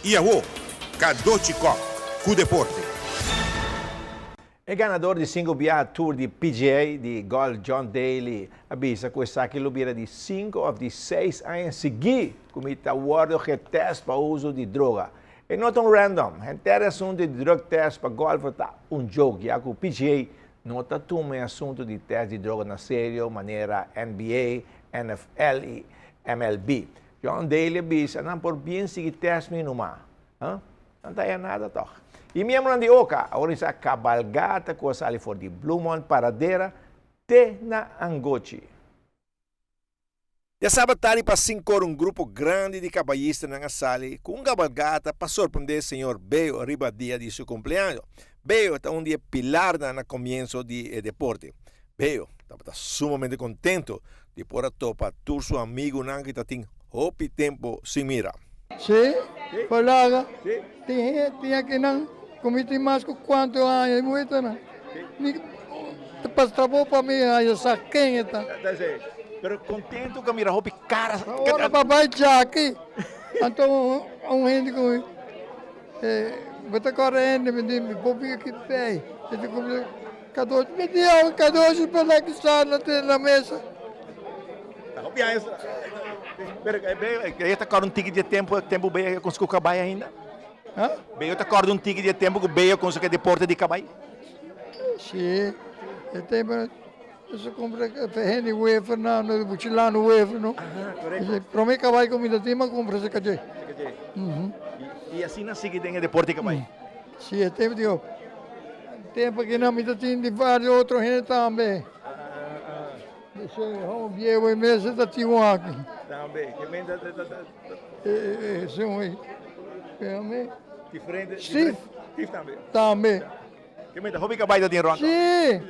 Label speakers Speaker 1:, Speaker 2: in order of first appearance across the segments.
Speaker 1: I awo, Cadochi Kock ku deporte.
Speaker 2: E ganador di sinku biaha Tour di PGA di gòlf John Daly a bisa ku esaki lo bira di sinku òf di seis aña siguí ku mi ta wòrdu getèst pa uso di droga. E no ta un random. Henter e asuntu di drug test pa gòlfer ta un joke ya ku PGA no ta tuma e asuntu di tèst di droga na serio manera NBA, NFL i MLB. John Daly a bisa, Nan por bien sigui test mi numa. Huh? Nan ta haya nada tog. I miembronan di oca a organisa cabalgata cu a sali for di Bloemond Paradera te na Angochi.
Speaker 3: Diasabra tardi pa sinkor un grupo grandi di caballistanan a sali cu un cabalgata pa sorprende señor Bello riba dia di su cumpleaños. Bello ta un di e pilarnan na comienso di e deporte. Bello tabata sumamente contento di por a topa tur su amigunan ki ta tin hopi tempo sin mira.
Speaker 4: Sí, por laga. Tin hende tin akinan ku mi tin mas ku kuantu aña i muita nan. Mi ta pasa trabou pa mi haña sa ken e ta.
Speaker 3: Pero kontentu ku a mira hopi kara.
Speaker 4: Ora pa bai djaki, anto un hende ku bo ta kòrda hende mi di mi por bin aki pei. E di ku Kadoshi mi di awe kadoshi pa la ki sa na tene na mesa.
Speaker 3: Hopi aña pero e ta kòrda un tiki di e tempu tempu Beyo a konsi ku kabai ainda?
Speaker 4: Ha?
Speaker 3: Beyo ta kòrda un tiki di e tempu ku Beyo konsi ku e deporte di kabai?
Speaker 4: Si, e tempu nos a kumpra Henny Wever na no Buchilano Wever no. Prome kabai ku mi ta tin mi a kumpra ese kaché.
Speaker 3: I asina sigui den e deporte di kabai?
Speaker 4: Si, e tempu di Tempo ki nan mi ta tin di varios otro hende tambe. Ese hom bieu e mes ta tin un aki.
Speaker 3: Tambe, ke men ta ta ta.
Speaker 4: Ese un ei. Pero mi.
Speaker 3: Diferente.
Speaker 4: Steve.
Speaker 3: Steve tambe.
Speaker 4: Tambe.
Speaker 3: Ke men ta hopi kabai ta tin rond.
Speaker 4: Si.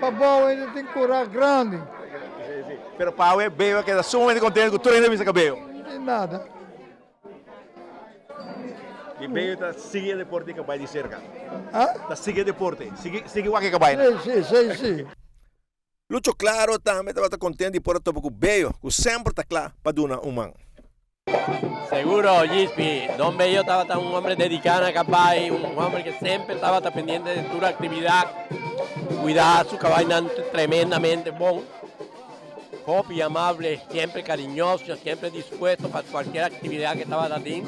Speaker 4: Pabou hende tin kura grandi.
Speaker 3: Si, si. Pero pawe beo a keda sumamente kontento ku tur hende a bisa kabeo.
Speaker 4: Di nada.
Speaker 3: Di Bello ta sigui e deporte di kabai di serka.
Speaker 4: Ah?
Speaker 3: Ta sigui e deporte. Sigui, sigui wak e kabainan.
Speaker 4: Si, si, si, si.
Speaker 3: Lucho Claro tambe tabata kontent di por a topa ku Bello, ku semper ta kla pa duna un man.
Speaker 5: Seguro, Gispi. Don Bello tabata un hombre dedicado na cabai, un hombre que semper tabata pendiente de tur actividad, cuidaba su cabainan tremendamente bon. Hopi amable, siempre cariñoso, siempre dispuesto pa cualkier actividad que tabata tin.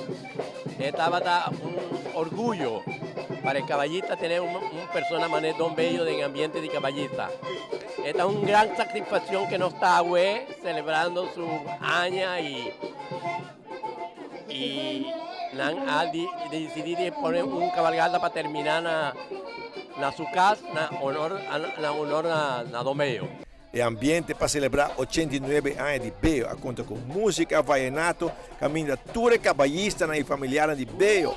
Speaker 5: E tabata un orguyo para e caballista tener un persona manera Don Bello den ambiente di caballista. E ta un gran satisfaccion que nos ta awe celebrando su aña y y nan a dicidi di pone un cabalgata pa termina na na su cas na honor na honor na Don Bello.
Speaker 3: E ambiente pa selebrá 89 aña di Beo a konta ku músika vayenato kaminda tur e kabayistanan i familiarnan di Beo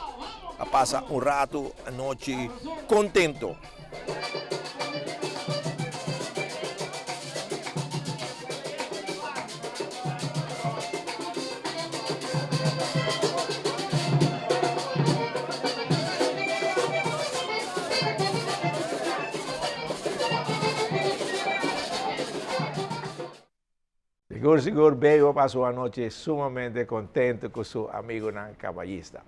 Speaker 3: a pasa un ratu anochi kontento.
Speaker 2: Sigur sigur Bego pasa un anochi sumamente contento cu su amigonan caballista.